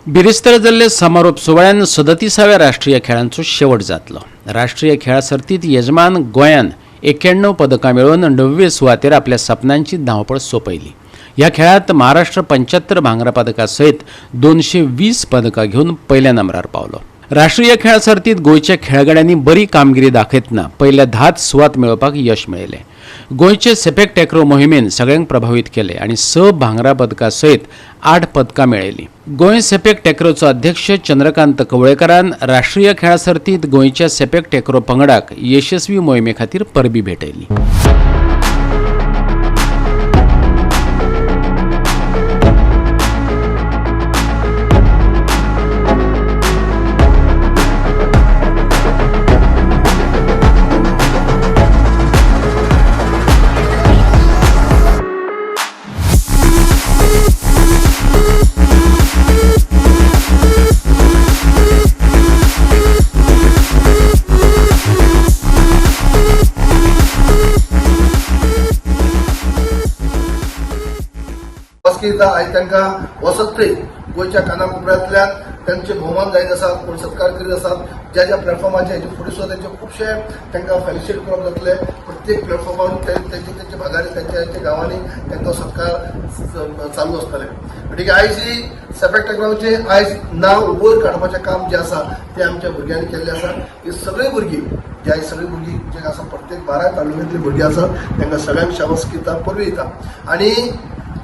बिरेस्तारा जाल्ले समारोप सुवाळ्यान 37व्या राष्ट्रीय खेळांचो शेवट जातलो. राष्ट्रीय खेळा सर्तीत येजमान गोंयान 91 पदकां मेळोवन णव्वे सुवातेर आपल्या सपनांची धांवपळ सोंपयली. ह्या खेळात महाराष्ट्र 75 भांगरा पदकां सयत 220 पदकां घेवन पयल्या नंबरार पावलो. राष्ट्रीय खेळा सर्तीत गोंयच्या खेळगड्यांनी बरी कामगिरी दाखयतना पयल्या 10 सुवात मेळोवपाक यश मेळयलें. गोंयचे सेपेक टॅक्रो मोहिमेन सगळ्यांक प्रभावीत केले आनी 6 भांगरा पदकां सयत 8 पदकां मेळयलीं. गोंय सेपेक टॅक्रोचो अध्यक्ष चंद्रकांत कवळेकरान राष्ट्रीय खेळा सर्तीत गोंयच्या सेपेक टॅक्रो पंगडाक यशस्वी मोहिमे खातीर परबी भेटयली. आयज तांकां वचत थंय गोंयच्या कानाकोपऱ्यांतल्यान तांचे भोवमान जायत आसात, कोण सत्कार करीत आसात. ज्या ज्या प्लॅटफॉर्माचे हेजे फुडें सुद्दां तांचे खुबशे तांकां फेलिसिटेट करप जातले. प्रत्येक प्लॅटफॉर्मार तेंचे तेंच्या भागांनी, तेंच्या तेंच्या गांवांनी तांचो सत्कार चालू आसतले. म्हणटकीर आयज ही सेपेक टॅक्नॉलॉजी आयज नांव वयर काडपाचें काम जें आसा तें आमच्या भुरग्यांनी केल्लें आसा. ही सगळीं भुरगीं जे आयज सगळीं भुरगीं जे आसा, प्रत्येक 12 तालुक्यांतलीं भुरगीं आसा, तांकां सगळ्यांक शाबासकी दिता, परबीं दिता. आनी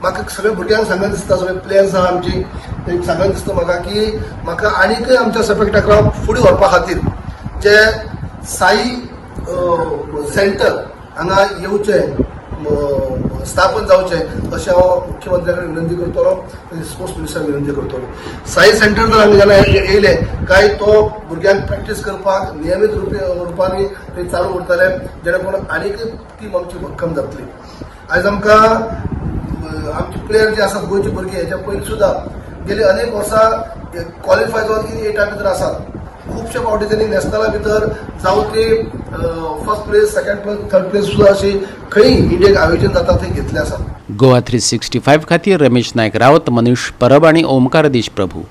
म्हाका सगळ्या भुरग्यांक सांगन दिसता, सगळे प्लेयर्स आहा आमची, ते सांगन दिसता म्हाका की म्हाका आनीकय आमच्या सेपेक टॅक्राक फुडें व्हरपा खातीर जे साई सेंटर हांगा येवचें, स्थापन जावचें अशें हांव मुख्यमंत्र्या कडेन विनंती करतलो आनी स्पोर्ट्स मिनिस्टराक विनंती करतलो. साई सेंटर जर हांगा जेन्ना येयलें काय तो भुरग्यांक प्रॅक्टीस करपाक नियमीत रुपांनी ते चालू उरतले, जेणे करून आनीकय टीम आमची भक्कम जातली. आयज आमकां आमचे प्लेयर जे आसात, गोंयचे भुरगे, हेच्या पयलीं सुद्दां गेली अनेक वर्सां क्वॉलिफाय जावन कितें एटा भितर आसात. खुबशे फावटी तेणी नॅशनला भितर जावं ते first place, second place, third place सुद्दां अशी खंय इंडियेक आयोजन जाता थंय घेतले आसात. गोवा 365 खातीर रमेश नायक रावत, मनीष परब आनी ओमकार देशप्रभू.